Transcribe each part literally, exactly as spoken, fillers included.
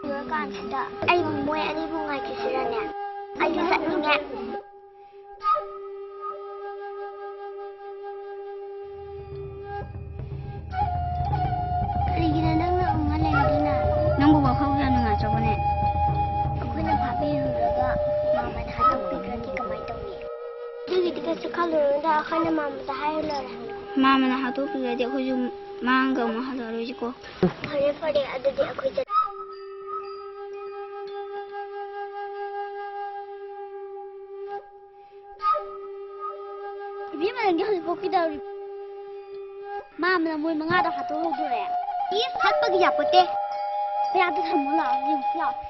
ꯂꯣꯏꯔꯀꯥꯟꯁꯤꯗ ꯑꯩꯕꯨ ꯃꯣꯏ ꯑꯅꯤꯕꯨ ꯉꯥꯏꯈꯤꯁꯤꯔꯅꯦ? ꯑꯩꯗꯤ ꯆꯠꯅꯤꯡꯉꯦ꯫ ꯀꯔꯤꯒꯤꯅꯣ ꯅꯪꯅ ꯎꯪꯉ ꯂꯩꯔꯗꯨꯅ? ꯅꯪꯕꯨ ꯋꯥꯈꯜ ꯌꯥꯝ ꯅꯨꯡꯉꯥꯏꯇ꯭ꯔꯕꯅꯦ? ꯑꯩꯈꯣꯏꯅ ꯐꯥꯕꯤꯔꯨꯔꯒ ꯃꯥꯃꯅ ꯍꯥꯠꯇꯣꯛꯄꯤꯈ꯭ꯔꯗꯤ ꯀꯃꯥꯏ ꯇꯧꯅꯤ? ꯑꯗꯨꯒꯤꯗꯤ ꯀꯩꯁꯨ ꯈꯜꯂꯨꯅꯨꯗ, ꯑꯩꯈꯣꯏꯅ ꯃꯥꯃꯗ ꯍꯥꯏꯔ ꯂꯣꯏꯔꯦ꯫ ꯃꯥꯃꯅ ꯍꯥꯠꯇꯣꯛꯄꯤꯈ꯭ꯔꯗꯤ ꯑꯩꯈꯣꯏꯁꯨ ꯃꯥꯡꯒ ꯑꯃꯨꯛ ꯍꯜꯂꯛꯑꯔꯣꯏꯁꯤꯀꯣ꯫ ꯐꯔꯦ, ꯐꯔꯦ, ꯑꯗꯨꯗꯤ ꯑꯩꯈꯣꯏ ꯆꯠ- ꯏꯕꯦꯝꯃ, ꯅꯪꯗꯤ ꯍꯧꯖꯤꯛꯐꯥꯎ ꯀꯩꯗꯧꯔꯤ? ꯃꯥꯃꯅ ꯃꯣꯏ ꯃꯉꯥꯗꯣ ꯍꯥꯠꯇꯣꯛꯍꯧꯗꯣꯔꯦ꯫ ꯏꯁ, ꯍꯥꯠꯄꯒꯤ ꯌꯥꯄꯣꯠꯇꯦ꯫ ꯃꯌꯥꯗ ꯊꯝꯃꯣ, ꯂꯥꯛꯑꯣ, ꯌꯦꯡꯉꯨꯁꯤ ꯂꯥꯛꯑꯣ꯫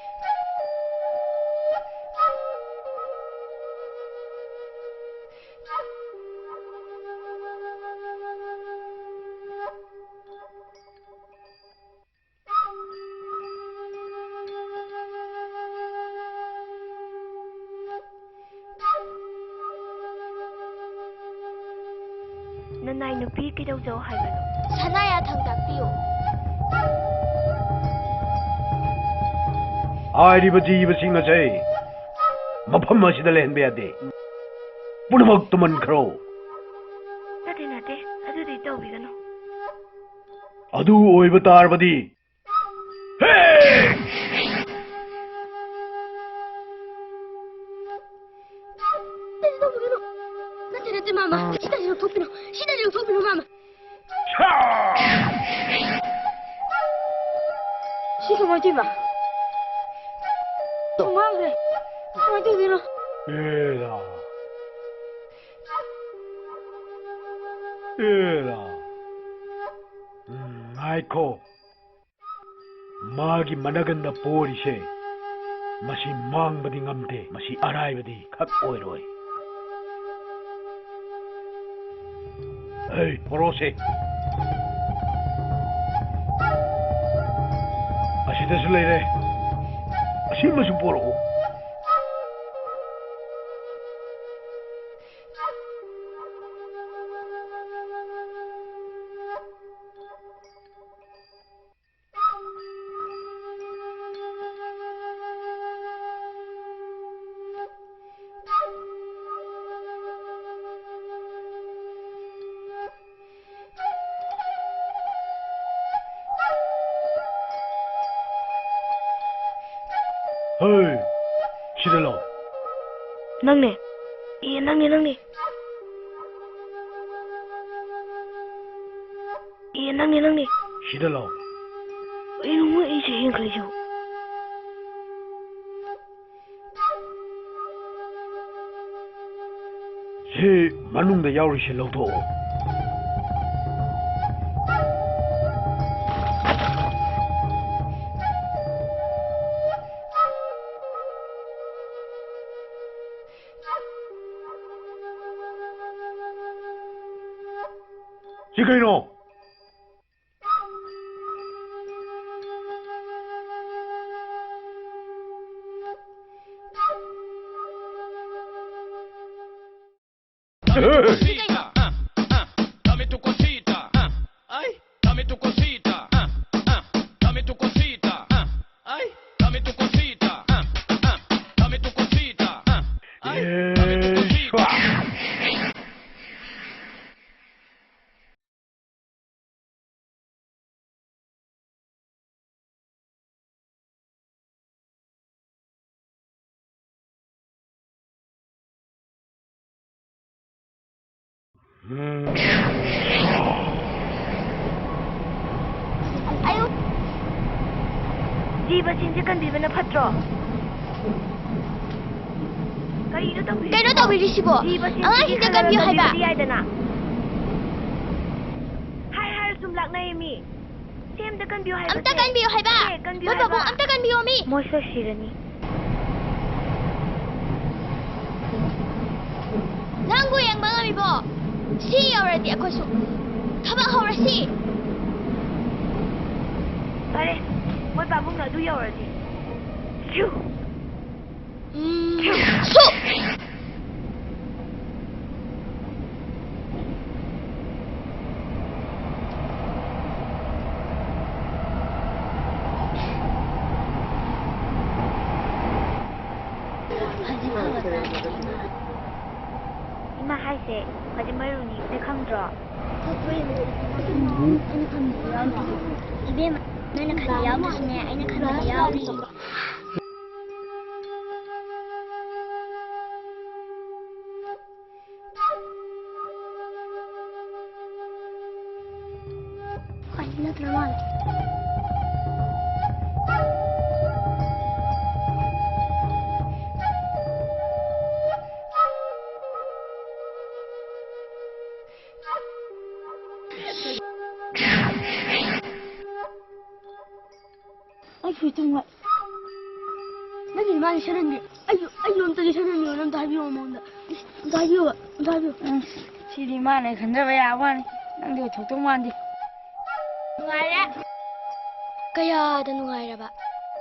ꯅꯅꯥꯏ ꯅꯨꯄꯤ ꯀꯩꯗꯧꯖꯧ ꯍꯥꯏꯕꯅꯣ? ꯁꯅꯥ ꯌꯥꯊꯪ ꯇꯥꯛꯄꯤꯌꯨ꯫ ꯍꯥꯏꯔꯤꯕ ꯖꯤꯕꯁꯤꯡ ꯑꯁꯦ ꯃꯐꯝ ꯑꯁꯤꯗ ꯂꯩꯍꯟꯕ ꯌꯥꯗꯦ꯫ ꯄꯨꯝꯅꯃꯛ ꯇꯨꯝꯍꯟꯈ꯭ꯔꯣ꯫ ꯅꯠꯇꯦ, ꯅꯠꯇꯦ, ꯑꯗꯨꯗꯤ ꯇꯧꯕꯤꯒꯅꯨ꯫ ꯑꯗꯨ ꯑꯣꯏꯕ ꯇꯥꯔꯕꯗꯤ, ꯍꯦ! ꯅꯠꯇꯦ, ꯅꯠꯇꯦ, ꯃꯥꯃ꯫ ꯁꯤꯗꯒꯤ ꯂꯧꯊꯣꯛꯄꯤꯔꯣ꯫ ꯁꯤꯗꯒꯤ ꯂꯧꯊꯣꯛꯄꯤꯔꯣ, ꯃꯥꯃ꯫ ꯁꯤ ꯀꯃꯥꯏ ꯇꯧꯔꯤꯕ? ꯃꯥꯡꯈ꯭ꯔꯦ꯫ ꯀꯃꯥꯏ ꯇꯧꯗꯣꯏꯅꯣ? ꯑꯦꯔꯥ꯫ ꯑꯦꯔꯥ꯫ ꯎꯝ, ꯉꯥꯏꯈꯣ꯫ ꯃꯥꯒꯤ ꯃꯅꯒꯟꯗ ꯄꯣꯔꯤꯁꯦ, ꯃꯁꯤ ꯃꯥꯡꯕꯗꯤ ꯉꯝꯗꯦ, ꯃꯁꯤ ꯑꯔꯥꯏꯕꯗꯤ ꯈꯛ ꯑꯣꯏꯔꯣꯏ꯫ ꯍꯩ, ꯄꯣꯔꯛꯑꯣꯁꯦ꯫ ꯑꯁꯤꯗꯁꯨ ꯂꯩꯔꯦ꯫ ꯑꯁꯤꯃꯁꯨ ꯄꯣꯔꯛꯎ꯫ ꯍꯩ, ꯁꯤꯗ ꯂꯥꯎ꯫ ꯅꯪꯅꯦ꯫ ꯑꯦ, ꯅꯪꯅꯦ, ꯅꯪꯅꯦ꯫ ꯑꯦ, ꯅꯪꯅꯦ, ꯅꯪꯅꯦ꯫ ꯁꯤꯗ ꯂꯥꯎ꯫ ꯀꯩꯅꯣ ꯃꯣꯏ ꯑꯩꯁꯦ ꯍꯦꯟꯈꯠꯂꯤꯁꯤꯕꯣ? ꯁꯤ ꯃꯅꯨꯡꯗ ꯌꯥꯎꯔꯤꯁꯦ ꯂꯧꯊꯣꯛꯑꯣ꯫ ꯁꯤ ꯀꯩꯅꯣ? Dame tu cosita, ah, ah, dame tu cosita, ah, ay, dame tu cosita, ah, ah, dame tu cosita, ah, ay, dame tu cosita, ah, ah, dame tu cosita, ah, ay, dame tu cosita. ꯎꯝ꯫ ꯑꯌꯨ꯫ ꯖꯤꯕꯁꯤꯡꯁꯦ ꯀꯟꯕꯤꯕꯅ ꯐꯠꯇ꯭ꯔꯣ? ꯀꯔꯤꯅꯣ ꯇꯧꯕꯤꯔꯤꯁꯤꯕꯣ? ꯀꯩꯅꯣ ꯇꯧꯕꯤꯔꯤꯁꯤꯕꯣ? ꯖꯤꯕꯁꯤꯡꯁꯤꯒꯤ ꯑꯉꯥꯡꯁꯤꯡꯗ ꯈꯜꯂꯒ ꯀꯟꯕꯤꯌꯨ ꯍꯥꯏꯕ꯫ ꯀꯟꯕꯤꯕꯗꯤ ꯌꯥꯏꯗꯅ꯫ ꯍꯥꯏ ꯍꯥꯏꯔ ꯁꯨꯝ ꯂꯥꯛꯅꯩ ꯃꯤ꯫ ꯁꯦꯝꯗ ꯀꯟꯕꯤꯌꯨ ꯍꯥꯏꯕꯁꯦ꯫ ꯑꯝꯇ ꯀꯟꯕꯤꯌꯨ ꯍꯥꯏꯕ꯫ ꯁꯦ, ꯀꯟꯕꯤꯌꯨ ꯃꯣꯏ ꯕꯥꯕꯨ ꯍꯥꯏꯕ꯫ ꯑꯝꯇ ꯀꯟꯕꯤꯌꯣ ꯃꯤ꯫ ꯃꯣꯏ ꯁꯣꯏ ꯁꯤꯔꯅꯤ꯫ ꯅꯪꯕꯨ ꯌꯦꯡꯕ ꯉꯝꯃꯤꯕꯣ? ꯁꯤ ꯌꯧꯔꯗꯤ ꯑꯩꯈꯣꯏꯁꯨ ꯊꯕꯛ ꯍꯧꯔꯁꯤ꯫ ꯐꯔꯦ, ꯃꯣꯏ ꯄꯥꯕꯨꯡꯅ ꯑꯗꯨ ꯌꯧꯔꯗꯤ꯫ ꯐ꯭ꯌꯨ! ꯎꯝ, ꯁꯨ! ꯏꯃꯥ ꯍꯥꯏꯁꯦ ꯈ꯭ꯋꯥꯏꯗꯩ ꯃꯔꯨꯅꯤ, ꯅꯣꯏ ꯈꯪꯗ꯭ꯔꯣ? ꯏꯕꯦꯝꯃ, ꯅꯣꯏꯅ ꯈꯟꯕ ꯌꯥꯎꯗ꯭ꯔꯁꯨꯅꯦ, ꯑꯩꯅ ꯈꯟꯕꯗꯤ ꯌꯥꯎꯔꯤ꯫ ꯑꯩ ꯐꯨꯔꯤꯠꯇꯨ ꯅꯨꯡꯉꯥꯏ꯫ ꯅꯪꯒꯤ ꯏꯃꯥꯒꯤ ꯁꯦꯠꯍꯟꯒꯦ꯫ ꯑꯩꯁꯨ, ꯑꯩꯁꯨ ꯑꯝꯇꯒꯤ ꯁꯦꯠꯍꯟꯕꯤꯌꯣ꯫ ꯑꯝꯇ ꯍꯥꯏꯕꯤꯌꯣ ꯃꯉꯣꯟꯗ꯫ ꯑꯝꯇ ꯍꯥꯏꯕꯤꯌꯣꯕ꯫ ꯑꯝꯇ ꯍꯥꯏꯕꯤꯌꯣ꯫ ꯎꯝ, ꯁꯤꯗꯤ ꯃꯥꯅ ꯈꯟꯖꯕ ꯌꯥꯕ ꯋꯥꯅꯤ꯫ ꯅꯪꯗꯤ ꯑꯣꯏꯊꯣꯛꯇꯧ ꯃꯥꯟꯗꯦ꯫ ꯅꯨꯡꯉꯥꯏꯔꯦ꯫ ꯀꯌꯥꯗ ꯅꯨꯡꯉꯥꯏꯔꯕ?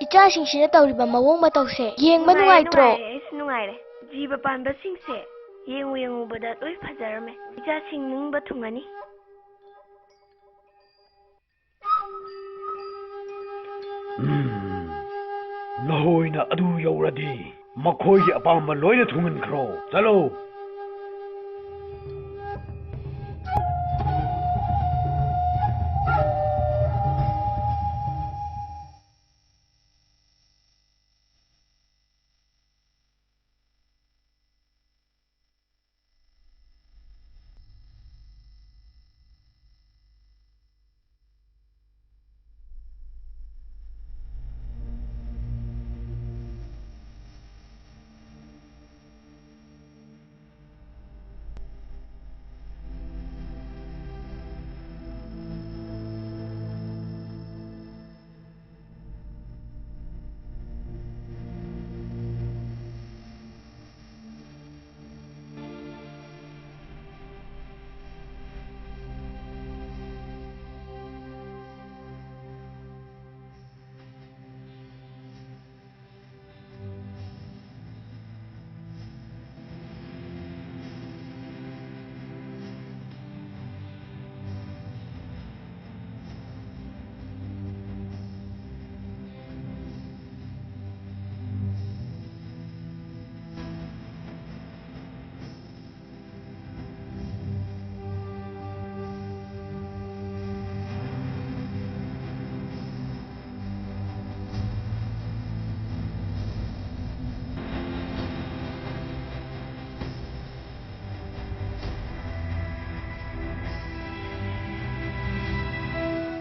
ꯏꯆꯥꯁꯤꯡꯁꯤꯅ ꯇꯧꯔꯤꯕ ꯃꯑꯣꯡ ꯃꯇꯧꯁꯦ ꯌꯦꯡꯕ ꯅꯨꯡꯉꯥꯏꯔꯦ, ꯅꯨꯡꯉꯥꯏꯇ꯭ꯔꯣ? ꯅꯨꯡꯉꯥꯏꯔꯦ, ꯑꯩꯁꯨ ꯅꯨꯡꯉꯥꯏꯔꯦ꯫ ꯖꯤꯕ ꯄꯥꯟꯕꯁꯤꯡꯁꯦ ꯌꯦꯡꯉꯨ ꯌꯦꯡꯉꯨꯕꯗ ꯂꯣꯏ ꯐꯖꯔꯝꯃꯦ꯫ ꯏꯆꯥꯁꯤꯡ ꯅꯤꯡꯕ ꯊꯨꯡꯉꯅꯤ꯫ ꯎꯝ, ꯂꯍꯣꯏꯅ ꯑꯗꯨ ꯌꯧꯔꯗꯤ ꯃꯈꯣꯏꯒꯤ ꯑꯄꯥꯝꯕ ꯂꯣꯏꯅ ꯊꯨꯡꯍꯟꯈ꯭ꯔꯣ꯫ ꯆꯠꯂꯣ꯫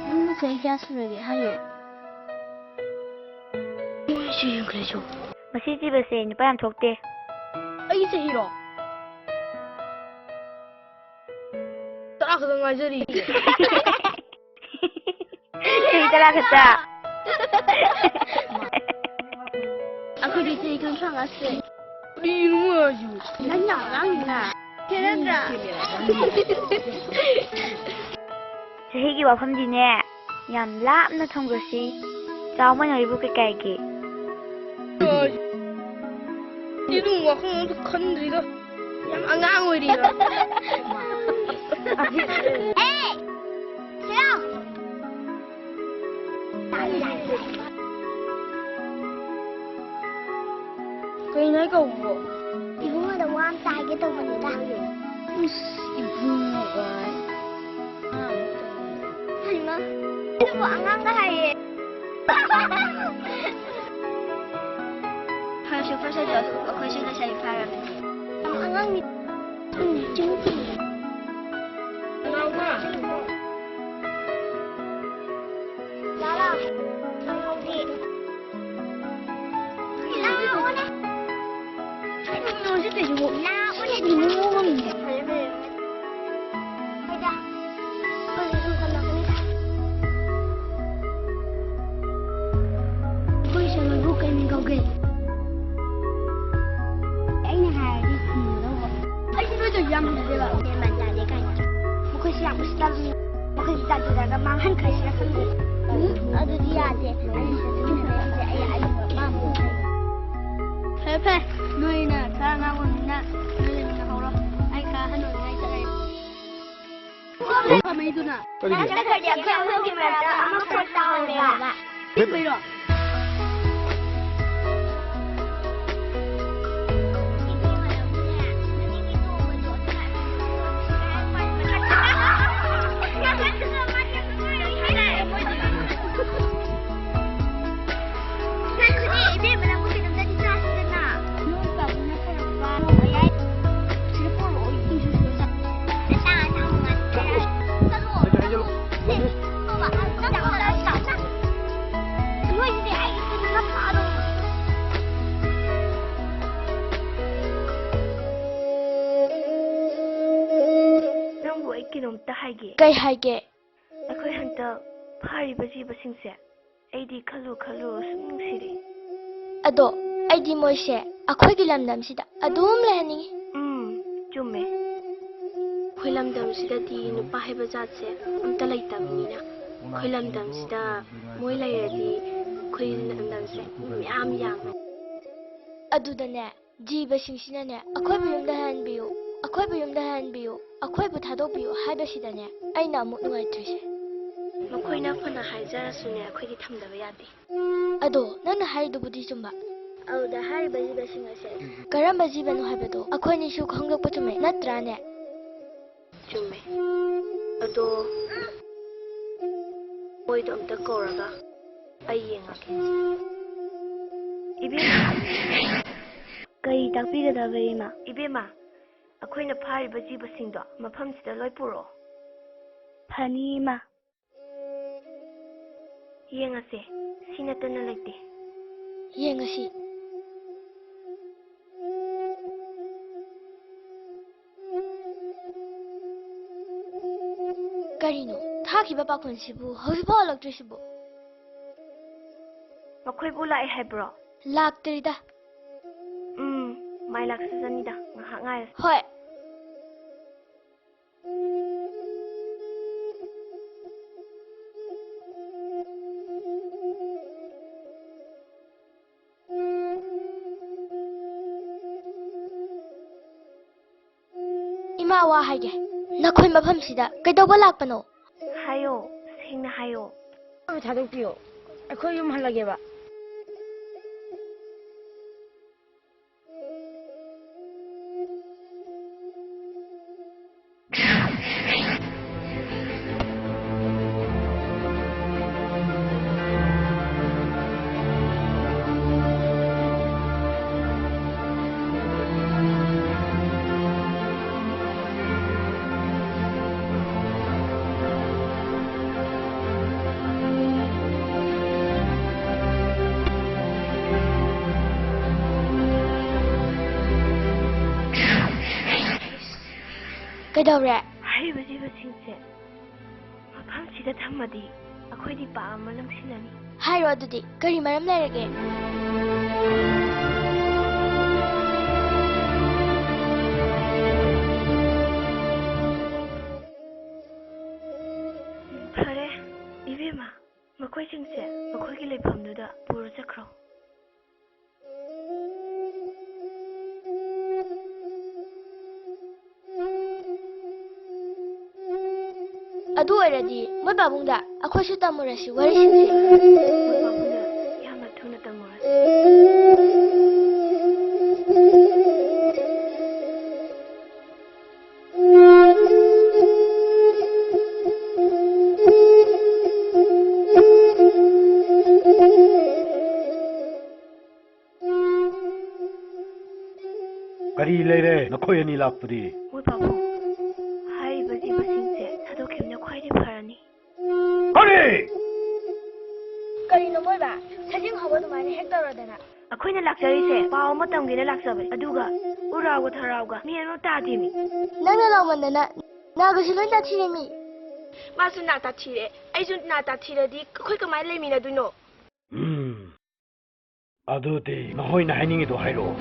ꯅꯪ ꯆꯍꯤ ꯀꯌꯥ ꯁꯨꯔꯒꯦ ꯍꯥꯏꯌꯣ꯫ ꯁꯤ ꯌꯦꯡꯈ꯭ꯔꯦ ꯆꯣ꯫ ꯃꯁꯤ ꯖꯤꯕꯁꯦ ꯅꯨꯄꯥ ꯌꯥꯝ ꯊꯣꯛꯇꯦ꯫ ꯑꯩꯒꯤ ꯆꯍꯤꯔꯣ? ꯇꯔꯥ ꯈꯛꯇ ꯉꯥꯏꯖꯔꯤ꯫ ꯆꯍꯤ ꯇꯔꯥ ꯈꯛꯇ? ꯑꯩꯈꯣꯏꯗꯤ ꯆꯍꯤ ꯀꯨꯟꯊ꯭ꯔꯥ ꯉꯥ ꯁꯨꯔꯦ꯫ ꯀꯔꯤꯅꯣ ꯍꯥꯏꯁꯤꯕꯨ? ꯅꯪꯅ ꯑꯉꯥꯡꯅꯤꯅ꯫ ꯈꯦꯠꯅꯗ꯭ꯔꯥ? ꯆꯍꯤꯒꯤ ꯋꯥꯐꯝꯗꯤꯅꯦ, ꯌꯥꯝ ꯂꯥꯞꯅ ꯊꯝꯈ꯭ꯔꯁꯤ꯫ ꯆꯥꯎꯃꯟꯅꯔꯤꯕꯨ ꯀꯩꯀꯥꯏꯒꯦ? ꯑꯩ ꯑꯗꯨꯝ ꯋꯥꯈꯜ ꯑꯝꯇ ꯈꯟꯗ꯭ꯔꯤꯗ꯫ ꯌꯥꯝ ꯑꯉꯥꯡ ꯑꯣꯏꯔꯤꯕ꯫ ꯑꯦ! ꯁꯤꯔꯥ! ꯀꯩꯅꯣ ꯑꯩ ꯀꯧꯕ꯭ꯔꯣ? ꯏꯕꯨꯡꯉꯣꯗ ꯋꯥ ꯑꯝꯇ ꯍꯥꯏꯒꯦ ꯇꯧꯕꯅꯤꯗ꯫ ꯏꯁ, ꯏꯕꯨꯡꯉꯣ ꯀꯥꯏ꯫ ꯍꯩꯃꯥ, ꯑꯗꯨꯕꯨ ꯑꯉꯥꯡꯒ ꯍꯥꯏꯌꯦ꯫ ꯐꯔꯁꯨ ꯐꯔꯁꯅꯨ, ꯑꯩꯈꯣꯏꯁꯨ ꯂꯩꯁꯥꯕꯤ ꯐꯥꯔꯕꯅꯤ꯫ ꯌꯥꯝ ꯑꯉꯥꯡꯅꯤ꯫ ꯎꯝ, ꯆꯨꯝꯃꯤ, ꯆꯨꯝꯃꯤ꯫ ꯂꯥꯂꯥ, ꯂꯥꯂꯥ, ꯂꯥꯂꯥ꯫ ꯂꯥꯛꯑꯣꯅꯦ꯫ ꯀꯩꯅꯣ ꯁꯤ ꯇꯧꯏꯁꯤꯕꯣ? ꯂꯥꯛꯑꯣꯅꯦ꯫ ꯐꯔꯦ, ꯐꯔꯦ꯫ ꯍꯣꯏꯗ꯫ ꯑꯩꯈꯣꯏ ꯁꯨꯝ ꯀꯜꯂꯛꯀꯅꯤꯗ꯫ ꯑꯩꯈꯣꯏ ꯁꯦꯟꯅꯕꯕꯨ ꯀꯩ ꯃꯤꯡ ꯀꯧꯒꯦ? ꯑꯩꯅ ꯍꯥꯏꯔꯗꯤ ꯈꯨꯝꯒꯗꯧꯕ꯫ ꯑꯩꯗꯤ ꯅꯣꯏꯗꯣ ꯌꯥꯝ ꯍꯩꯅꯗꯦꯕ꯫ ꯃꯦꯟ ꯃꯥꯟ ꯇꯥꯗꯦ ꯀꯥꯏꯅ꯫ ꯃꯈꯣꯏꯁꯦ ꯌꯥꯝ ꯎꯁꯤꯠꯇꯕꯅꯤ꯫ ꯃꯈꯣꯏꯁꯦ ꯖꯥꯠ ꯖꯥꯠ ꯃꯥꯡꯍꯟꯈ꯭ꯔꯁꯤꯔ ꯈꯪꯗꯦ꯫ ꯎꯝ, ꯑꯗꯨꯗꯤ ꯌꯥꯗꯦ꯫ ꯑꯩ ꯁꯤꯗ ꯇꯨꯃꯤꯟꯅ ꯂꯩꯔꯝꯁꯦ꯫ ꯑꯩ ꯑꯏꯕ ꯑꯄꯥꯝꯕ ꯑꯃ ꯂꯩ꯫ ꯐꯔꯦ, ꯐꯔꯦ꯫ ꯅꯣꯏꯅ ꯈꯔ ꯑꯉꯥꯡ ꯑꯣꯏꯕꯅꯤꯅ ꯅꯣꯏ ꯂꯩꯃꯤꯟꯅꯍꯧꯔꯣ꯫ ꯑꯩ ꯈꯔ ꯑꯍꯟ ꯑꯣꯏꯅꯤꯡꯉꯥꯏ ꯆꯠꯂꯒꯦ꯫ ꯀꯃꯩꯗꯨꯅ? ꯀꯔꯤꯒꯤ? ꯆꯠꯈ꯭ꯔꯗꯤ ꯑꯩꯈꯣꯏ ꯑꯍꯨꯝꯒꯤ ꯃꯔꯛꯇ ꯑꯃꯈꯛ ꯇꯥꯍꯧꯔꯦꯕ꯫ ꯄꯤꯛꯄꯩꯔꯣ? ꯅꯪꯁꯨꯅꯦ, ꯏꯕꯦꯝꯃ, ꯅꯪꯕꯨ ꯀꯩꯅꯣꯝꯇꯗꯤ ꯆꯥꯁꯤꯗꯅ꯫ ꯅꯣꯏ ꯄꯥꯕꯨꯡꯅ ꯄꯨꯔꯛꯄ ꯃꯌꯥꯏ ꯁꯤꯗ ꯄꯨꯔꯛꯑꯣ, ꯏꯁꯤꯡꯁꯨ ꯁꯤꯗ ꯆꯥ-, ꯅꯆꯥ ꯑꯉꯥꯡ ꯃꯉꯥꯏ꯫ ꯆꯠꯂꯣ꯫ ꯍꯥꯏꯖꯜꯂꯣ, ꯍꯥꯏꯖꯜꯂꯣ꯫ ꯁꯦ, ꯇꯣꯝꯕ, ꯅꯪ ꯄꯥꯎ ꯂꯥꯏꯔꯤꯛ ꯇꯥꯛꯅ꯫ ꯅꯣꯏꯁꯤꯗꯤ ꯑꯩ ꯏꯊꯟꯗꯅ ꯐꯥꯗꯧꯔꯤ꯫ ꯅꯪꯕꯨ ꯑꯩ ꯀꯩꯅꯣꯝꯇ ꯍꯥꯏꯒꯦ꯫ ꯀꯩ ꯍꯥꯏꯒꯦ? ꯑꯩꯈꯣꯏ ꯍꯟꯗꯛ ꯐꯥꯔꯤꯕ ꯖꯤꯕꯁꯤꯡꯁꯦ, ꯑꯩꯗꯤ ꯈꯜꯂꯨ ꯈꯜꯂꯨ ꯁꯨꯝ ꯅꯨꯡꯁꯤꯔꯛꯏ꯫ ꯑꯗꯣ ꯑꯩꯗꯤ ꯃꯣꯏꯁꯦ ꯑꯩꯈꯣꯏꯒꯤ ꯂꯝꯗꯝꯁꯤꯗ ꯑꯗꯨꯝ ꯂꯩꯍꯟꯅꯤꯡꯉꯤ꯫ ꯎꯝ, ꯆꯨꯝꯃꯦ꯫ ꯑꯩꯈꯣꯏ ꯂꯝꯗꯝꯁꯤꯗꯗꯤ ꯅꯨꯄꯥ ꯍꯥꯏꯕ ꯖꯥꯠꯁꯦ ꯑꯝꯇ ꯂꯩꯇꯕꯅꯤꯅ, ꯑꯩꯈꯣꯏ ꯂꯝꯗꯝꯁꯤꯗ ꯃꯣꯏ ꯂꯩꯔꯗꯤ ꯑꯩꯈꯣꯏ ꯂꯝꯗꯝꯁꯦ ꯃꯤ ꯃꯌꯥꯝ ꯌꯥꯝꯃꯦ꯫ ꯑꯗꯨꯗꯅꯦ, ꯖꯤꯕꯁꯤꯡꯁꯤꯅꯅꯦ, "ꯑꯩꯈꯣꯏꯕꯨ ꯌꯨꯝꯗ ꯍꯟꯍꯟꯕꯤꯌꯨ, ꯑꯩꯈꯣꯏꯕꯨ ꯌꯨꯝꯗ ꯍꯟꯍꯟꯕꯤꯌꯨ, ꯑꯩꯈꯣꯏꯕꯨ ꯊꯥꯗꯣꯛꯄꯤꯌꯨ" ꯍꯥꯏꯕꯁꯤꯗꯅꯦ, ꯑꯩꯅ ꯑꯃꯨꯛ ꯅꯨꯡꯉꯥꯏꯇ꯭ꯔꯤꯁꯦ꯫ ꯃꯈꯣꯏꯅ ꯐꯅ ꯍꯥꯏꯖꯔꯁꯨꯅꯦ, ꯑꯩꯈꯣꯏꯗꯤ ꯊꯝꯗꯕ ꯌꯥꯗꯦ꯫ ꯑꯗꯣ ꯅꯪꯅ ꯍꯥꯏꯔꯤꯗꯨꯕꯨꯗꯤ ꯆꯨꯝꯕ꯫ ꯑꯗꯨꯗ ꯍꯥꯏꯔꯤꯕ ꯖꯤꯕꯁꯤꯡ ꯑꯁꯦ ꯀꯔꯝꯕ ꯖꯤꯕꯅꯣ ꯍꯥꯏꯕꯗꯣ ꯑꯩꯈꯣꯏꯅꯤꯁꯨ ꯈꯪꯗꯣꯛꯄ ꯆꯨꯝꯃꯦ, ꯅꯠꯇ꯭ꯔꯥꯅꯦ? ꯆꯨꯝꯃꯦ꯫ ꯑꯗꯣ ꯃꯣꯏꯗꯣ ꯑꯝꯇ ꯀꯧꯔꯒ ꯑꯩ ꯌꯦꯡꯉꯒꯦ꯫ ꯏꯕꯦꯝꯃ, ꯀꯔꯤ ꯇꯥꯛꯄꯤꯒꯗꯕ, ꯏꯃꯥ? ꯏꯕꯦꯝꯃ, ꯑꯩꯈꯣꯏꯅ ꯐꯥꯔꯤꯕ ꯖꯤꯕꯁꯤꯡꯗꯣ ꯃꯐꯝꯁꯤꯗ ꯂꯣꯏ ꯄꯨꯔꯛꯑꯣ꯫ ꯐꯅꯤ, ꯏꯃꯥ꯫ ꯌꯦꯡꯉꯁꯦ, ꯁꯤ ꯅꯠꯇꯅ ꯂꯩꯇꯦ꯫ ꯌꯦꯡꯉꯁꯤ꯫ ꯀꯔꯤꯅꯣ, ꯊꯥꯈꯤꯕ ꯄꯥꯈꯣꯟꯁꯤꯕꯨ ꯍꯧꯖꯤꯛꯐꯥꯎ ꯍꯜꯂꯛꯇ꯭ꯔꯤꯁꯤꯕꯨ? ꯃꯈꯣꯏꯕꯨ ꯂꯥꯛꯑꯦ ꯍꯥꯏꯕ꯭ꯔꯣ? ꯂꯥꯛꯇ꯭ꯔꯤꯗ꯫ ꯎꯝ, ꯃꯥꯏ ꯂꯥꯛꯆꯁꯅꯤꯗ, ꯉꯥꯏꯍꯥꯛ ꯉꯥꯏꯔꯁꯤ꯫ ꯍꯣꯏ꯫ ꯏꯃꯥ, ꯋꯥ ꯍꯥꯏꯒꯦ꯫ ꯅꯈꯣꯏ ꯃꯐꯝꯁꯤꯗ ꯀꯩꯗꯧꯕ ꯂꯥꯛꯄꯅꯣ? ꯍꯥꯏꯌꯣ, ꯁꯦꯡꯅ ꯍꯥꯏꯌꯣ꯫ ꯑꯩꯈꯣꯏꯕꯨ ꯊꯥꯗꯣꯛꯄꯤꯌꯣ꯫ ꯑꯩꯈꯣꯏ ꯌꯨꯝ ꯍꯜꯂꯒꯦꯕ꯫ ꯀꯩꯗꯧꯔꯦ? ꯍꯥꯏꯔꯤꯕ ꯖꯤꯕꯁꯤꯡꯁꯦ ꯃꯐꯝꯁꯤꯗ ꯊꯝꯃꯗꯤ ꯑꯩꯈꯣꯏꯗꯤ ꯄꯥꯞ ꯑꯃ ꯂꯪꯁꯤꯜꯂꯅꯤ꯫ ꯍꯥꯏꯔꯣ ꯑꯗꯨꯗꯤ, ꯀꯔꯤ ꯃꯔꯝ ꯂꯩꯔꯒꯦ? ꯐꯔꯦ, ꯏꯕꯦꯝꯃ, ꯃꯈꯣꯏꯁꯤꯡꯁꯦ ꯃꯈꯣꯏꯒꯤ ꯂꯩꯐꯝꯗꯨꯗ ꯄꯨꯔ ꯆꯠꯈ꯭ꯔꯣ꯫ ꯑꯗꯨ ꯑꯣꯏꯔꯗꯤ ꯃꯣꯏ ꯄꯥꯕꯨꯡꯗ ꯑꯩꯈꯣꯏꯁꯨ ꯇꯝꯃꯨꯔꯁꯤ ꯋꯥꯔꯤꯁꯤꯡꯁꯦ꯫ ꯃꯣꯏ ꯄꯥꯕꯨꯡꯗ ꯌꯥꯝꯅ ꯊꯨꯅ ꯇꯝꯃꯨꯔꯁꯤ꯫ ꯀꯔꯤ ꯂꯩꯔꯦ ꯅꯈꯣꯏ ꯑꯅꯤ ꯂꯥꯛꯄꯗꯤ? ꯃꯣꯏ ꯄꯥꯕꯨꯡ, ꯍꯥꯏꯔꯤꯕ ꯖꯤꯕꯁꯤꯡꯁꯦ ꯊꯥꯗꯣꯛꯈꯤꯕꯅ ꯈ꯭ꯋꯥꯏꯗꯒꯤ ꯐꯔꯅꯤ꯫ ꯀꯔꯤ? ꯀꯔꯤꯅꯣ ꯃꯣꯏꯕ? ꯁꯖꯤꯡ ꯍꯧꯕ ꯑꯗꯨꯃꯥꯏꯅ ꯍꯦꯛ ꯇꯧꯔꯗꯅ꯫ ꯑꯩꯈꯣꯏꯅ ꯂꯥꯛꯆꯔꯤꯁꯦ ꯄꯥꯎ ꯑꯃ ꯇꯝꯒꯦꯅ ꯂꯥꯛꯆꯕꯅꯤ, ꯑꯗꯨꯒ ꯎꯔꯥꯎꯒ ꯊꯔꯥꯎꯒ ꯃꯤ ꯑꯃ ꯇꯥꯗꯦꯃꯤ꯫ ꯅꯪꯅ ꯂꯥꯎꯃꯟꯗꯅ ꯅꯥꯒꯁꯨ ꯂꯣꯏ ꯇꯥꯊꯤꯔꯦꯃꯤ꯫ ꯃꯥꯁꯨ ꯅꯥ ꯇꯥꯊꯤꯔꯦ, ꯑꯩꯁꯨ ꯅꯥ ꯇꯥꯊꯤꯔꯗꯤ ꯑꯩꯈꯣꯏ ꯀꯃꯥꯏꯅ ꯂꯩꯃꯤꯟꯅꯗꯣꯏꯅꯣ? ꯎꯝ, ꯑꯗꯨꯗꯤ ꯅꯈꯣꯏꯅ ꯍꯥꯏꯅꯤꯡꯉꯤꯗꯣ ꯍꯥꯏꯔꯛꯑꯣ꯫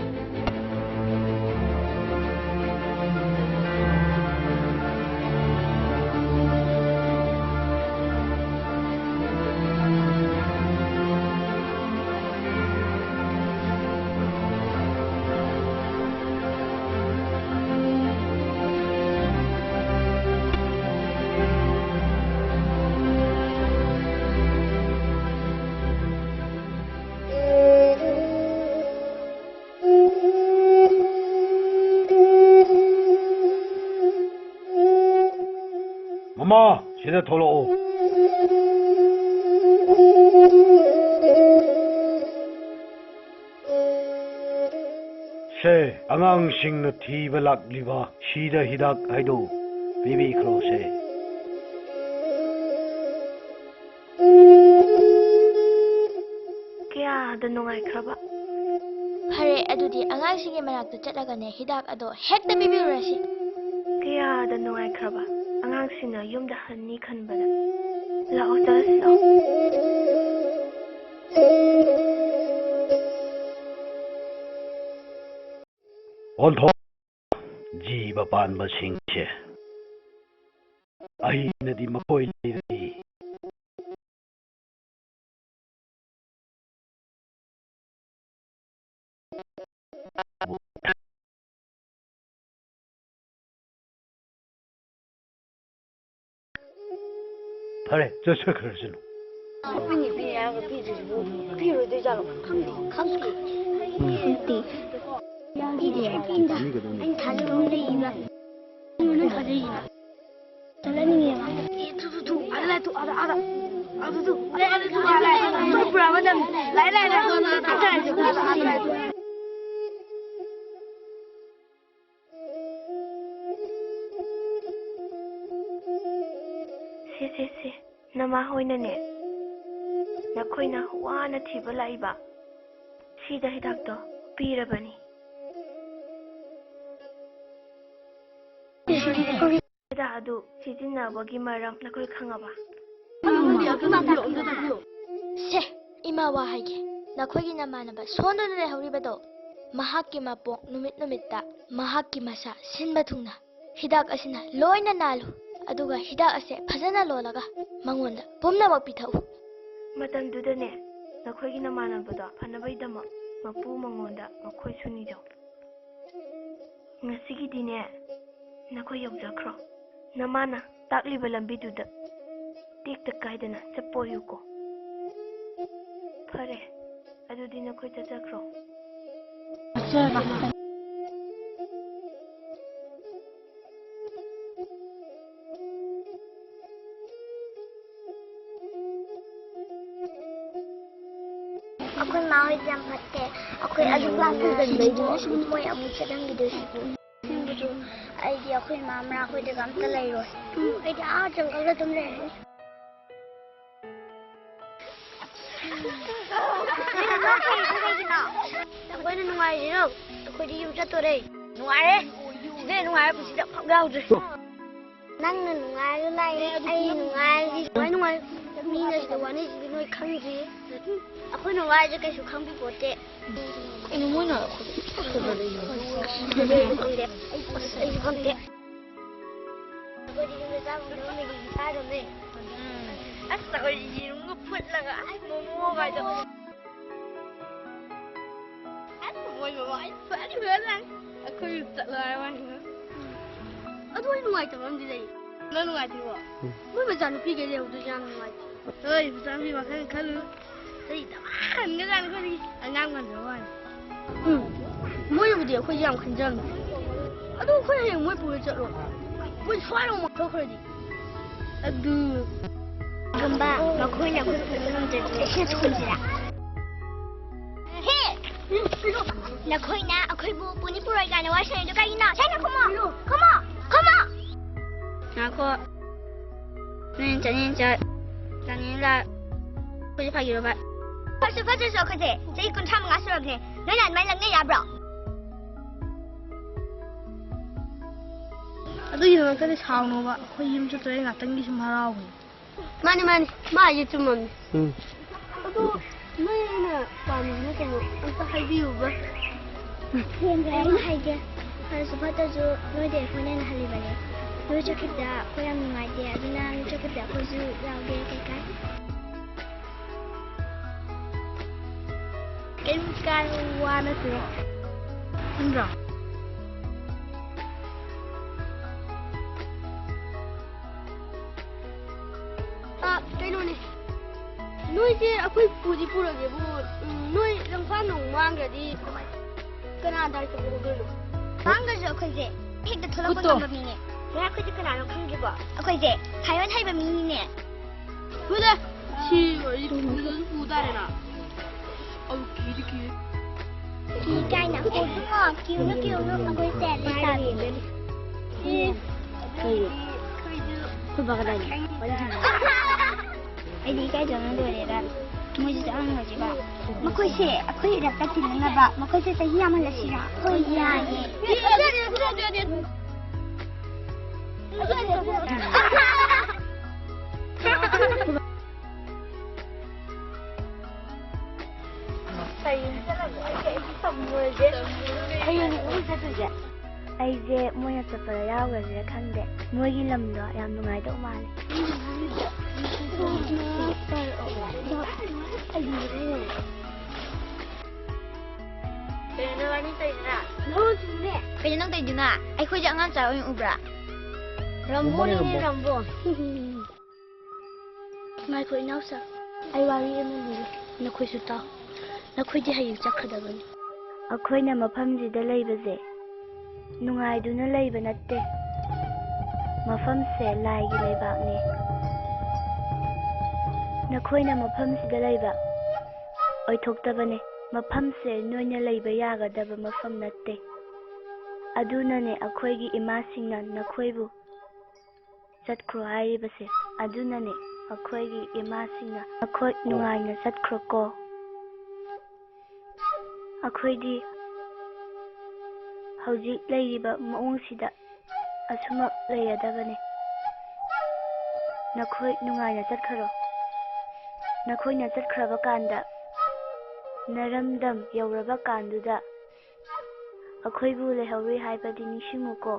ꯃꯃꯥ, ꯁꯤꯗ ꯊꯣꯛꯂꯛꯑꯣ꯫ ꯁꯦ, ꯑꯉꯥꯡꯁꯤꯡꯅ ꯊꯤꯕ ꯂꯥꯛꯂꯤꯕ ꯁꯤꯗ ꯍꯤꯗꯥꯛ ꯍꯥꯏꯗꯣ ꯄꯤꯕꯤꯈ꯭ꯔꯣꯁꯦ꯫ ꯀꯌꯥꯗ ꯅꯨꯡꯉꯥꯏꯈ꯭ꯔꯕ꯫ ꯐꯔꯦ, ꯑꯗꯨꯗꯤ ꯑꯉꯥꯡꯁꯤꯡꯒꯤ ꯃꯅꯥꯛꯇ ꯆꯠꯂꯒꯅꯦ, ꯍꯤꯗꯥꯛ ꯑꯗꯣ ꯍꯦꯛꯇ ꯄꯤꯕꯤꯔꯨꯔꯁꯤ꯫ ꯀꯌꯥꯗ ꯅꯨꯡꯉꯥꯏꯈ꯭ꯔꯕ꯫ ꯑꯉꯥꯡꯁꯤꯡꯅ ꯌꯨꯝꯗ ꯍꯟꯅꯤ ꯈꯟꯕꯗ꯫ ꯂꯥꯛꯑꯣ, ꯆꯠꯂꯁꯤ, ꯂꯥꯛꯑꯣ꯫ ꯑꯣꯟꯊꯣꯛ ꯖꯤꯕ ꯄꯥꯟꯕꯁꯤꯡꯁꯦ, ꯑꯩꯅꯗꯤ ꯃꯈꯣꯏ ꯂꯩꯔꯗꯤ꯫ ꯐꯔꯦ, ꯆꯠꯆꯈ꯭ꯔꯁꯅꯨ꯫ ꯄꯤꯅꯤ, ꯄꯤꯅꯤ ꯍꯥꯏꯔꯒ ꯄꯤꯗ꯭ꯔꯤꯁꯤꯕꯨ ꯄꯤꯔꯣꯏꯗꯣꯏꯖꯥꯠꯂꯣ? ꯈꯪꯗꯦ, ꯈꯪꯗꯦ꯫ ꯈꯪꯗꯦ꯫ ꯄꯤꯗꯦ, ꯄꯤꯗꯦ꯫ ꯑꯩꯅ ꯊꯥꯖꯕ ꯑꯃ ꯂꯩꯌꯦꯕ꯫ ꯅꯪ ꯊꯥꯖꯩꯁꯤꯅ꯫ ꯆꯠꯍꯟꯅꯤꯡꯉꯦꯕ꯫ ꯑꯦ, ꯊꯨ, ꯊꯨ, ꯊꯨ꯫ ꯑꯥꯗ ꯂꯥꯛꯑꯦ, ꯊꯨ, ꯑꯥꯗ, ꯑꯥꯗ꯫ ꯑꯥꯗ ꯊꯨ꯫ ꯑꯥꯗ, ꯑꯥꯗ ꯊꯨ, ꯑꯥꯗ ꯂꯥꯛꯑꯦ꯫ ꯄꯨꯔꯥ ꯃꯇꯝ꯫ ꯂꯥꯛꯑꯦ, ꯂꯥꯛꯑꯦ, ꯂꯥꯛꯑꯦ꯫ ꯆꯠꯈ꯭ꯔꯁꯤ, ꯆꯠꯈ꯭ꯔꯁꯤ꯫ ꯁꯦ, ꯁꯦ, ꯁꯦ, ꯅꯃꯥ ꯍꯣꯏꯅꯅꯦ, ꯅꯈꯣꯏꯅ ꯋꯥꯅ ꯊꯤꯕ ꯂꯥꯛꯏꯕ ꯁꯤꯗ ꯍꯤꯗꯥꯛꯇꯣ ꯄꯤꯔꯕꯅꯤ꯫ ꯍꯤꯗꯥꯛ ꯑꯗꯨ ꯁꯤꯖꯤꯟꯅꯕꯒꯤ ꯃꯔꯝ ꯅꯈꯣꯏ ꯈꯪꯉꯕ? ꯁꯦ, ꯏꯃꯥ ꯋꯥ ꯍꯥꯏꯒꯦ꯫ ꯅꯈꯣꯏꯒꯤ ꯅꯃꯥꯟꯅꯕ ꯁꯣꯟꯗꯨꯅ ꯂꯩꯍꯧꯔꯤꯕꯗꯣ, ꯃꯍꯥꯛꯀꯤ ꯃꯄꯣꯛ ꯅꯨꯃꯤꯠ ꯅꯨꯃꯤꯠꯇ ꯃꯍꯥꯛꯀꯤ ꯃꯁꯥ ꯁꯤꯟꯕ ꯊꯨꯡꯅ ꯍꯤꯗꯥꯛ ꯑꯁꯤꯅ ꯂꯣꯏꯅ ꯅꯥꯜꯂꯨ, ꯑꯗꯨꯒ ꯍꯤꯗꯥꯛ ꯑꯁꯦ ꯐꯖꯅ ꯂꯣꯜꯂꯒ ꯃꯉꯣꯟꯗ ꯄꯨꯝꯅꯃꯛ ꯄꯤꯊꯛꯎ꯫ ꯃꯇꯝꯗꯨꯗꯅꯦ, ꯅꯈꯣꯏꯒꯤ ꯅꯃꯥꯟꯅꯕꯗꯣ ꯐꯅꯕꯒꯤꯗꯃꯛ ꯃꯄꯨ ꯃꯉꯣꯟꯗ ꯃꯈꯣꯏꯁꯨ ꯅꯤꯖꯧ꯫ ꯉꯁꯤꯒꯤꯗꯤꯅꯦ, ꯅꯈꯣꯏ ꯌꯧꯖꯈ꯭ꯔꯣ꯫ ꯅꯃꯥꯅ ꯇꯥꯛꯂꯤꯕ ꯂꯝꯕꯤꯗꯨꯗ ꯇꯦꯛꯇ ꯀꯥꯏꯗꯅ ꯆꯠꯄ ꯑꯣꯏꯌꯨꯀꯣ꯫ ꯐꯔꯦ, ꯑꯗꯨꯗꯤ ꯅꯈꯣꯏ ꯆꯠꯆꯈ꯭ꯔꯣ꯫ ꯑꯩꯈꯣꯏ ꯃꯥ ꯍꯣꯏꯗꯤ ꯌꯥꯝ ꯐꯠꯇꯦ꯫ ꯑꯩꯈꯣꯏ ꯑꯗꯨ ꯀ꯭ꯂꯥꯁ ꯇꯨꯗꯅꯤ ꯃꯣꯏ ꯑꯃꯨꯛ ꯆꯠꯍꯟꯈꯤꯗꯣꯏꯁꯤꯕꯨ꯫ ꯑꯁꯦꯡꯕꯁꯨ ꯑꯩꯗꯤ ꯑꯩꯈꯣꯏ ꯏꯃꯥ ꯃꯅꯥꯛ ꯈꯣꯏꯗꯒ ꯑꯝꯇ ꯂꯩꯔꯣꯏ꯫ ꯎꯝ, ꯑꯩꯗꯤ ꯑꯥ ꯖꯪꯒꯜꯗ ꯑꯗꯨꯝ ꯂꯩꯔꯅꯤ꯫ ꯅꯈꯣꯏꯅ ꯅꯨꯡꯉꯥꯏꯔꯤꯔꯣ? ꯑꯩꯈꯣꯏꯗꯤ ꯌꯨꯝ ꯆꯠꯇꯣꯔꯦ꯫ ꯅꯨꯡꯉꯥꯏꯔꯦ꯫ ꯁꯤꯗꯩ ꯅꯨꯡꯉꯥꯏꯕ ꯄꯨꯟꯁꯤꯗ ꯑꯃꯨꯛ ꯌꯥꯎꯗ꯭ꯔꯤ꯫ ꯅꯪꯅ ꯅꯨꯡꯉꯥꯏꯔꯒ ꯂꯥꯛꯑꯦ, ꯑꯩ ꯅꯨꯡꯉꯥꯏꯔꯗꯤ ꯀꯃꯥꯏ ꯅꯨꯡꯉꯥꯏ? ꯃꯤꯅ ꯁꯤꯗ ꯋꯥꯅꯩꯁꯤꯗꯤ ꯅꯣꯏ ꯈꯪꯗ꯭ꯔꯤ꯫ ꯑꯩꯈꯣꯏꯅ ꯋꯥꯏꯁꯦ ꯀꯩꯁꯨ ꯈꯪꯕꯤꯄꯣꯠꯇꯦ꯫ ꯀꯩꯅꯣ ꯃꯣꯏꯅ ꯑꯩꯈꯣꯏꯗ ꯈꯪꯗꯦ꯫ ꯑꯩꯁꯨ ꯈꯪꯗꯦ꯫ ꯑꯩꯈꯣꯏꯗꯤ ꯌꯨꯝꯗ ꯆꯥꯛ ꯊꯣꯡꯗꯕ ꯃꯦꯒꯤ ꯆꯥꯗꯕꯅꯦ꯫ ꯑꯁ, ꯑꯩꯈꯣꯏꯗꯤ ꯌꯦꯔꯨꯝꯒ ꯐꯨꯠꯂꯒ, ꯑꯁ, ꯃꯣꯃꯣꯒꯗꯣ꯫ ꯑꯁ, ꯃꯣꯏ ꯃꯃꯥ, ꯑꯩ ꯐꯅꯤ ꯐꯅꯤ꯫ ꯑꯩꯈꯣꯏ ꯌꯨꯝ ꯆꯠꯂꯣ ꯍꯥꯏꯕ ꯋꯥꯅꯤ꯫ ꯑꯗꯨ ꯑꯩ ꯅꯨꯡꯉꯥꯏꯇꯕ ꯑꯃꯗꯤ ꯂꯩ꯫ ꯅꯪ ꯅꯨꯡꯉꯥꯏꯇ꯭ꯔꯤꯕꯣ? ꯎꯝ꯫ ꯃꯣꯏ ꯃꯆꯥꯅꯨꯄꯤꯈꯩ ꯂꯩꯍꯧꯗꯣꯏꯁꯦ ꯌꯥꯝ ꯅꯨꯡꯉꯥꯏꯇꯦ꯫ ꯍꯣꯏ, ꯃꯆꯥꯅꯨꯄꯤ ꯋꯥꯈꯜ ꯈꯜꯂꯨ꯫ ꯆꯍꯤ ꯇꯔꯥ ꯍꯟꯒ꯭ꯔꯖꯥꯠꯅꯤ ꯑꯩꯈꯣꯏꯗꯒꯤ꯫ ꯑꯉꯥꯡ ꯃꯥꯟꯗꯕ ꯋꯥꯅꯤ꯫ ꯎꯝ, ꯃꯣꯏꯅꯕꯨꯗꯤ ꯑꯩꯈꯣꯏꯁꯦ ꯌꯥꯝ ꯈꯟꯖꯕꯅꯦ꯫ ꯑꯗꯨ ꯑꯩꯈꯣꯏ ꯍꯌꯦꯡ ꯃꯣꯏ ꯄꯨꯔ ꯆꯠꯂꯣ꯫ ꯃꯣꯏ ꯁ꯭ꯋꯥꯏꯗ ꯑꯃꯨꯛ ꯊꯣꯛꯈ꯭ꯔꯗꯤ? ꯑꯗꯨ ꯀꯩꯒꯨꯝꯕ ꯃꯈꯣꯏꯅ ꯑꯩꯈꯣꯏ ꯄꯨꯕ ꯉꯝꯗ꯭ꯔꯗꯤ ꯂꯩꯁꯦ ꯊꯣꯟꯁꯤꯔꯥ? ꯍꯦ! ꯅꯈꯣꯏꯅ ꯑꯩꯈꯣꯏꯕꯨ ꯄꯨꯅꯤ ꯄꯨꯔꯣꯏ ꯀꯥꯏꯅ ꯋꯥꯔꯤ ꯁꯥꯟꯅꯩꯗꯣ ꯀꯩꯒꯤꯅꯣ? ꯁꯦꯡꯅ ꯈꯨꯝꯃꯣ! ꯈꯨꯝꯃꯣ! ꯈꯨꯝꯃꯣ! ꯉꯥꯏꯈꯣ꯫ ꯅꯣꯏꯅ ꯆꯠꯅꯤꯡ ꯆꯠ, ꯂꯥꯛꯅꯤꯡ ꯂꯥꯛ꯫ ꯑꯩꯈꯣꯏꯁꯦ ꯐꯥꯒꯤꯔꯣꯕ? ꯐꯠꯁꯨ ꯐꯠꯇ꯭ꯔꯁꯨ ꯑꯩꯈꯣꯏꯁꯦ ꯆꯍꯤ ꯀꯨꯟꯊ꯭ꯔꯥ ꯃꯉꯥ ꯁꯨꯔꯕꯅꯦ꯫ ꯅꯣꯏꯅ ꯑꯗꯨꯃꯥꯏꯅ ꯂꯛꯅ ꯌꯥꯕ꯭ꯔꯣ? ꯑꯗꯨꯒꯤꯗꯃꯛꯇꯗꯤ ꯁꯥꯎꯅꯣꯕ꯫ ꯑꯩꯈꯣꯏ ꯌꯨꯝ ꯆꯠꯇꯣꯔꯦ, ꯉꯥꯛꯇꯪꯒꯤ ꯁꯨꯝ ꯍꯔꯥꯎꯕꯅꯤ꯫ ꯃꯥꯅꯤ, ꯃꯥꯅꯤ꯫ ꯃꯥ ꯍꯥꯏꯁꯦ ꯆꯨꯝꯃꯝꯅꯤ꯫ ꯎꯝ꯫ ꯑꯗꯣ ꯅꯣꯏꯅ ꯄꯥꯝꯃꯤꯁꯤꯅ ꯀꯩꯅꯣ? ꯑꯝꯇ ꯍꯥꯏꯕꯤꯌꯨꯕ꯫ ꯑꯩꯅ ꯍꯥꯏꯒꯦ꯫ ꯐꯔꯁꯨ ꯐꯠꯇ꯭ꯔꯁꯨ ꯅꯣꯏꯗꯤ ꯑꯩꯈꯣꯏꯅ ꯍꯦꯟꯅ ꯍꯜꯂꯤꯕꯅꯦ꯫ ꯅꯣꯏ ꯆꯠꯈꯤꯕꯗ ꯑꯩꯈꯣꯏ ꯌꯥꯝ ꯅꯨꯡꯉꯥꯏꯇꯦ꯫ ꯑꯗꯨꯅ ꯅꯣꯏ ꯆꯠꯈꯤꯕꯗ ꯑꯩꯈꯣꯏꯁꯨ ꯌꯥꯎꯒꯦ꯫ ꯀꯩꯀꯥꯏ? ꯀꯩꯝ ꯀꯥꯏꯕ ꯋꯥ ꯅꯠꯇꯦ꯫ ꯆꯨꯝꯗ꯭ꯔꯣ? ꯑ, ꯀꯩꯅꯣꯅꯦ꯫ ꯅꯣꯏꯁꯦ ꯑꯩꯈꯣꯏ ꯄꯨꯗꯤ ꯄꯨꯔꯒꯦꯕꯨ, ꯎꯝ, ꯅꯣꯏ ꯂꯝꯈꯥꯡ ꯅꯣꯡ ꯃꯥꯡꯈ꯭ꯔꯗꯤ ꯀꯃꯥꯏ-, ꯀꯅꯥ ꯗꯥꯏꯇ ꯂꯧꯗꯣꯏꯅꯣ? ꯃꯥꯡꯈ꯭ꯔꯁꯨ ꯑꯩꯈꯣꯏꯁꯦ ꯍꯦꯛꯇ ꯊꯣꯛꯂꯛꯄ ꯎꯠꯇꯣ꯫ ꯉꯝꯕ ꯃꯤꯅꯦ꯫ ꯉꯔꯥꯡ ꯑꯩꯈꯣꯏꯁꯦ ꯀꯅꯥꯅꯣ ꯈꯪꯗ꯭ꯔꯤꯕꯣ? ꯑꯩꯈꯣꯏꯁꯦ ꯐꯥꯏꯑꯣꯟ ꯍꯩꯕ ꯃꯤꯅꯤꯅꯦ꯫ ꯍꯣꯏꯗ, ꯁꯤ ꯑꯣꯏꯔꯗꯤ ꯄꯨꯗꯁꯨ ꯄꯨ ꯇꯥꯔꯦꯅ꯫ ꯑꯧ, ꯀꯤꯗꯤ ꯀꯤ꯫ ꯀꯤ ꯀꯥꯏꯅ꯫ ꯀꯤꯒꯅꯨ, ꯀꯤꯒꯅꯨ, ꯑꯩꯈꯣꯏꯁꯦ ꯂꯩꯁꯥꯕꯤꯅꯤ꯫ ꯑꯦ, ꯀꯩꯅꯣ? ꯑꯩꯈꯣꯏ ꯕꯥ ꯀꯗꯥꯏꯗ? ꯑꯩꯗꯤ ꯏꯀꯥꯏꯖꯕꯅ ꯂꯣꯏꯔꯦꯗ꯫ ꯃꯣꯏꯁꯦ ꯆꯠꯂꯝꯈ꯭ꯔꯁꯤꯕ꯫ ꯃꯈꯣꯏꯁꯦ ꯑꯩꯈꯣꯏ ꯏꯔꯛꯇ ꯇꯤꯟꯅꯅꯕ ꯃꯈꯣꯏꯁꯦ ꯆꯍꯤ ꯌꯥꯝꯍꯜꯂꯁꯤꯔꯥ? ꯍꯣꯏ, ꯌꯥꯏꯌꯦ꯫ ꯌꯥꯗꯦ, ꯌꯥꯗꯦ, ꯌꯥꯗꯦ, ꯌꯥꯗꯦ꯫ ꯌꯥꯗꯦ, ꯌꯥꯗꯦ, ꯌꯥꯗꯦ꯫ ꯍꯌꯦꯡ ꯆꯠꯂꯒ ꯑꯩ ꯀꯩꯝꯇ ꯇꯝꯃꯨꯔꯁꯦ꯫ ꯍꯌꯦꯡ ꯏꯕꯨꯡ ꯆꯠꯇꯣꯏꯁꯦ꯫ ꯑꯩꯁꯦ ꯃꯣꯏꯅ ꯆꯠꯄꯗ ꯌꯥꯎꯈ꯭ꯔꯁꯤꯔ ꯈꯪꯗꯦ꯫ ꯃꯣꯏꯒꯤ ꯂꯝꯗꯣ ꯌꯥꯝ ꯅꯨꯡꯉꯥꯏꯗꯧ ꯃꯥꯜꯂꯦ꯫ ꯀꯩꯅꯣ ꯅꯕꯥꯅꯤ ꯇꯧꯔꯤꯗꯨꯅ? ꯀꯩꯅꯣ ꯅꯪ ꯇꯧꯔꯤꯗꯨꯅ? ꯑꯩꯈꯣꯏꯁꯦ ꯑꯉꯥꯡ ꯆꯥ ꯑꯣꯏꯅ ꯎꯕ꯭ꯔꯥ? ꯔꯝꯕꯣꯅꯤꯅꯦ, ꯔꯝꯕꯣ꯫ ꯉꯥꯏꯈꯣ ꯏꯅꯥꯎꯆꯥ, ꯑꯩ ꯋꯥꯔꯤ ꯑꯃ ꯂꯤꯒꯦ, ꯅꯈꯣꯏꯁꯨ ꯇꯥꯎ꯫ ꯅꯈꯣꯏꯗꯤ ꯍꯌꯦꯡ ꯆꯠꯀꯗꯕꯅꯤ꯫ ꯑꯩꯈꯣꯏꯅ ꯃꯐꯝꯁꯤꯗ ꯂꯩꯕꯁꯦ ꯅꯨꯡꯉꯥꯏꯗꯨꯅ ꯂꯩꯕ ꯅꯠꯇꯦ꯫ ꯃꯐꯝꯁꯦ ꯂꯥꯏꯒꯤ ꯂꯩꯕꯥꯛꯅꯤ꯫ ꯅꯈꯣꯏꯅ ꯃꯐꯝꯁꯤꯗ ꯂꯩꯕ ꯑꯣꯏꯊꯣꯛꯇꯕꯅꯤ꯫ ꯃꯐꯝꯁꯦ ꯅꯣꯏꯅ ꯂꯩꯕ ꯌꯥꯒꯗꯕ ꯃꯐꯝ ꯅꯠꯇꯦ꯫ ꯑꯗꯨꯅꯅꯦ ꯑꯩꯈꯣꯏꯒꯤ ꯏꯃꯥꯁꯤꯡꯅ ꯅꯈꯣꯏꯕꯨ ꯆꯠꯈ꯭ꯔꯣ ꯍꯥꯏꯔꯤꯕꯁꯦ꯫ ꯑꯗꯨꯅꯅꯦ ꯑꯩꯈꯣꯏꯒꯤ ꯏꯃꯥꯁꯤꯡꯅ ꯅꯈꯣꯏ ꯅꯨꯡꯉꯥꯏꯅ ꯆꯠꯈ꯭ꯔꯣꯀꯣ꯫ ꯑꯩꯈꯣꯏꯗꯤ ꯍꯧꯖꯤꯛ ꯂꯩꯔꯤꯕ ꯃꯑꯣꯡꯁꯤꯗ ꯑꯁꯨꯃꯛ ꯂꯩꯔꯗꯕꯅꯤ꯫ ꯅꯈꯣꯏ ꯅꯨꯡꯉꯥꯏꯅ ꯆꯠꯈ꯭ꯔꯣ꯫ ꯅꯈꯣꯏꯅ ꯆꯠꯈ꯭ꯔꯕ ꯀꯥꯟꯗ, ꯅꯔꯝꯗꯝ ꯌꯧꯔꯕ ꯀꯥꯟꯗꯨꯗ ꯑꯩꯈꯣꯏꯕꯨ ꯂꯩꯍꯧꯔꯤ ꯍꯥꯏꯕꯗꯤ ꯅꯤꯡꯁꯤꯡꯉꯨꯀꯣ꯫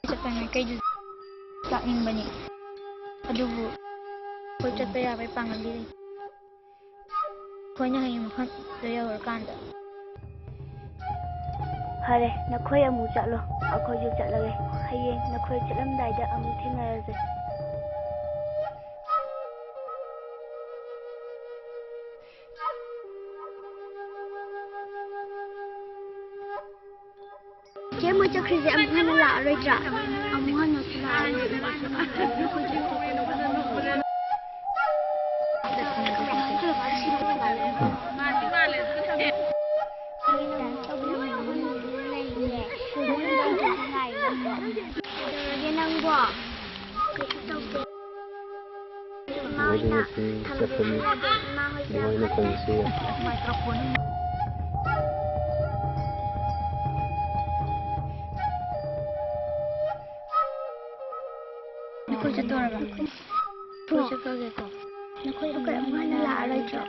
ꯆꯠꯄ ꯃꯥꯏꯀꯩꯗꯨ ꯂꯥꯛꯅꯤꯡꯕꯅꯤ, ꯑꯗꯨꯕꯨ ꯑꯩꯈꯣꯏ ꯆꯠꯄ ꯌꯥꯕꯒꯤ ꯄꯥꯡꯒꯜꯗꯤ ꯂꯩꯇꯦ꯫ ꯑꯩꯈꯣꯏꯅ ꯍꯌꯦꯡ ꯃꯐꯝꯗ ꯌꯧꯔꯀꯥꯟꯗ꯫ ꯐꯔꯦ, ꯅꯈꯣꯏ ꯑꯃꯨꯛ ꯆꯠꯂꯣ, ꯑꯩꯈꯣꯏꯁꯨ ꯆꯠꯂꯒꯦ꯫ ꯍꯌꯦꯡ ꯅꯈꯣꯏ ꯆꯠꯂꯝꯗꯥꯏꯗ ꯑꯃꯨꯛ ꯊꯦꯡꯅꯔꯁꯦ꯫ ꯆꯦ, ꯃꯣꯏ ꯆꯠꯈ꯭ꯔꯤꯁꯦ ꯑꯃꯨꯛ ꯍꯟꯅ ꯂꯥꯛꯑꯔꯣꯏꯗ꯭ꯔꯥ? ꯑꯃꯨꯛ ꯍꯟꯅꯁꯨ ꯂꯥꯛꯑꯔꯣꯏ꯫ ꯀꯩꯗꯧꯔꯒꯦ ꯅꯪꯕꯣ? ꯃꯣꯏꯗꯤ ꯉꯁꯤ ꯆꯠꯀꯅꯤ꯫ ꯅꯨꯡꯉꯥꯏꯅ ꯇꯧꯁꯤ꯫ ꯑꯩꯈꯣꯏ ꯆꯠꯇꯣꯔꯕ? ꯑꯩꯈꯣꯏ ꯆꯠꯈ꯭ꯔꯒꯦꯀꯣ꯫ ꯅꯈꯣꯏ ꯑꯩꯈꯣꯏ ꯑꯃꯨꯛ ꯍꯟꯅ ꯂꯥꯛꯑꯔꯣꯏꯗ꯭ꯔꯣ?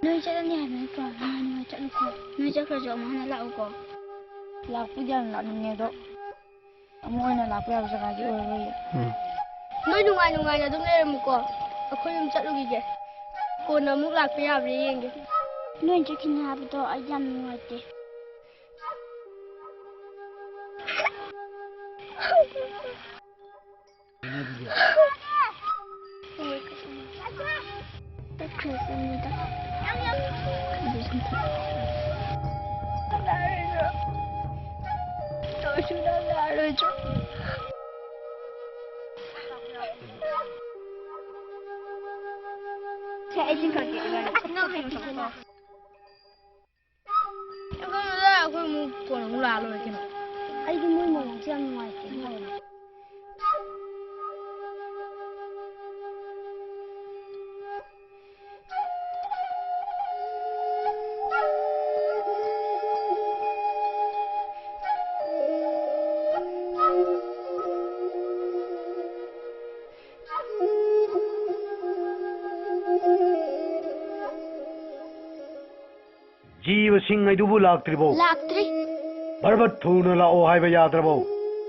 ꯅꯣꯏ ꯆꯠꯂꯅꯤ ꯍꯥꯏꯕ ꯅꯠꯇ꯭ꯔꯣ? ꯅꯨꯡꯉꯥꯏ ꯅꯨꯡꯉꯥꯏ ꯆꯠꯂꯨꯀꯣ꯫ ꯅꯣꯏ ꯆꯠꯈ꯭ꯔꯁꯨ ꯑꯃꯨꯛ ꯍꯟꯅ ꯂꯥꯛꯎꯀꯣ꯫ ꯂꯥꯛꯄꯨꯗꯤ ꯌꯥꯝ ꯂꯥꯛꯅꯤꯡꯉꯦ, ꯑꯗꯣ ꯑꯃꯨꯛ ꯍꯟꯅ ꯂꯥꯛꯄ ꯌꯥꯕ ꯖꯒꯥꯗꯤ ꯑꯣꯏꯔꯔꯣꯏꯌꯦ꯫ ꯎꯝ꯫ ꯅꯣꯏ ꯅꯨꯡꯉꯥꯏ ꯅꯨꯡꯉꯥꯏꯅ ꯑꯗꯨꯝ ꯂꯩꯔꯝꯃꯨꯀꯣ꯫ ꯑꯩꯈꯣꯏ ꯌꯨꯝ ꯆꯠꯂꯨꯈꯤꯒꯦ꯫ ꯀꯣꯟꯅ ꯑꯃꯨꯛ ꯂꯥꯛꯄ ꯌꯥꯕ꯭ꯔꯥ ꯌꯦꯡꯒꯦ꯫ ꯅꯣꯏ ꯆꯠꯈꯤꯅꯤ ꯍꯥꯏꯕꯗꯣ ꯑꯩ ꯌꯥꯝ ꯅꯨꯡꯉꯥꯏꯇꯦ꯫ ꯆꯠꯈ꯭ꯔꯁꯅꯨꯗ꯫ ꯁꯦ, ꯑꯩ ꯆꯤꯡꯈꯠꯀꯦ, ꯏꯕꯥꯅꯤ꯫ ꯑꯩꯈꯣꯏ ꯑꯃꯨꯛ ꯀꯣꯟꯅ ꯑꯃꯨꯛ ꯂꯥꯛꯑ ꯂꯣꯏꯔꯦ ꯀꯩꯅꯣ꯫ ꯑꯩꯗꯤ ꯃꯣꯏ ꯃꯑꯣꯡꯁꯦ ꯌꯥꯝ ꯅꯨꯡꯉꯥꯏꯇꯦ꯫ ꯖꯤꯕꯁꯤꯡ ꯑꯗꯨꯕꯨ ꯂꯥꯛꯇ꯭ꯔꯤꯕꯣ? ꯂꯥꯛꯇ꯭ꯔꯤ꯫ ꯕꯔꯕꯠ ꯊꯨꯅ ꯂꯥꯛꯑꯣ ꯍꯥꯏꯕ ꯌꯥꯗ꯭ꯔꯕꯣ?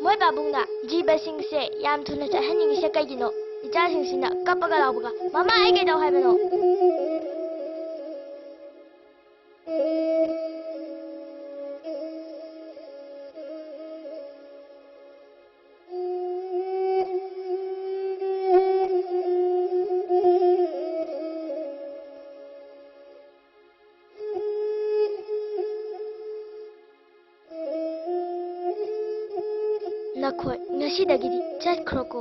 ꯃꯣꯏ ꯄꯥꯕꯨꯡꯅ ꯖꯤꯕꯁꯤꯡꯁꯦ ꯌꯥꯝ ꯊꯨꯅ ꯆꯠꯍꯟꯅꯤꯡꯉꯤꯁꯦ ꯀꯩꯒꯤꯅꯣ? ꯏꯆꯥꯁꯤꯡꯁꯤꯅ ꯀꯞꯄꯒ ꯂꯥꯎꯕꯒ, "ꯃꯃꯥ, ꯑꯩ ꯀꯩꯗꯧ ꯍꯥꯏꯕꯅꯣ?" ꯅꯈꯣꯏ ꯉꯁꯤꯗꯒꯤꯗꯤ ꯆꯠꯈ꯭ꯔꯣꯀꯣ꯫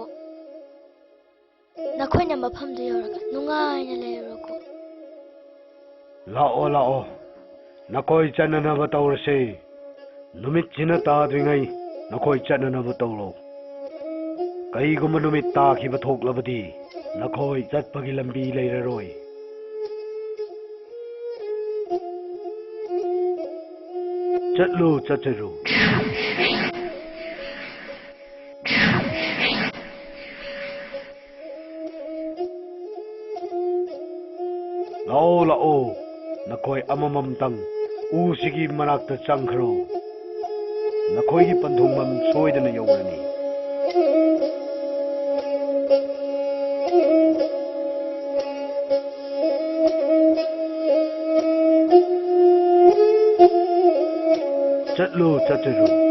ꯅꯈꯣꯏꯅ ꯃꯐꯝꯗꯨ ꯌꯧꯔꯒ ꯅꯨꯡꯉꯥꯏꯅ ꯂꯩꯔꯨꯔꯣꯀꯣ꯫ ꯂꯥꯛꯑꯣ, ꯂꯥꯛꯑꯣ꯫ ꯅꯈꯣꯏ ꯆꯠꯅꯅꯕ ꯇꯧꯔꯁꯦ꯫ ꯅꯨꯃꯤꯠꯁꯤꯅ ꯇꯥꯗ꯭ꯔꯤꯉꯩ ꯅꯈꯣꯏ ꯆꯠꯅꯅꯕ ꯇꯧꯔꯣ꯫ ꯀꯔꯤꯒꯨꯝꯕ ꯅꯨꯃꯤꯠ ꯇꯥꯈꯤꯕ ꯊꯣꯛꯂꯕꯗꯤ ꯅꯈꯣꯏ ꯆꯠꯄꯒꯤ ꯂꯝꯕꯤ ꯂꯩꯔꯔꯣꯏ꯫ ꯆꯠꯂꯨ, ꯆꯠꯆꯔꯨ꯫ ꯂꯥꯛꯑꯣ, ꯂꯥꯛꯑꯣ, ꯅꯈꯣꯏ ꯑꯃꯃꯝꯇꯪ ꯎꯁꯤꯒꯤ ꯃꯅꯥꯛꯇ ꯆꯪꯈ꯭ꯔꯣ꯫ ꯅꯈꯣꯏꯒꯤ ꯄꯟꯊꯨꯡꯐꯝ ꯁꯣꯏꯗꯅ ꯌꯧꯔꯅꯤ꯫ ꯆꯠꯂꯨ, ꯆꯠꯆꯔꯨ꯫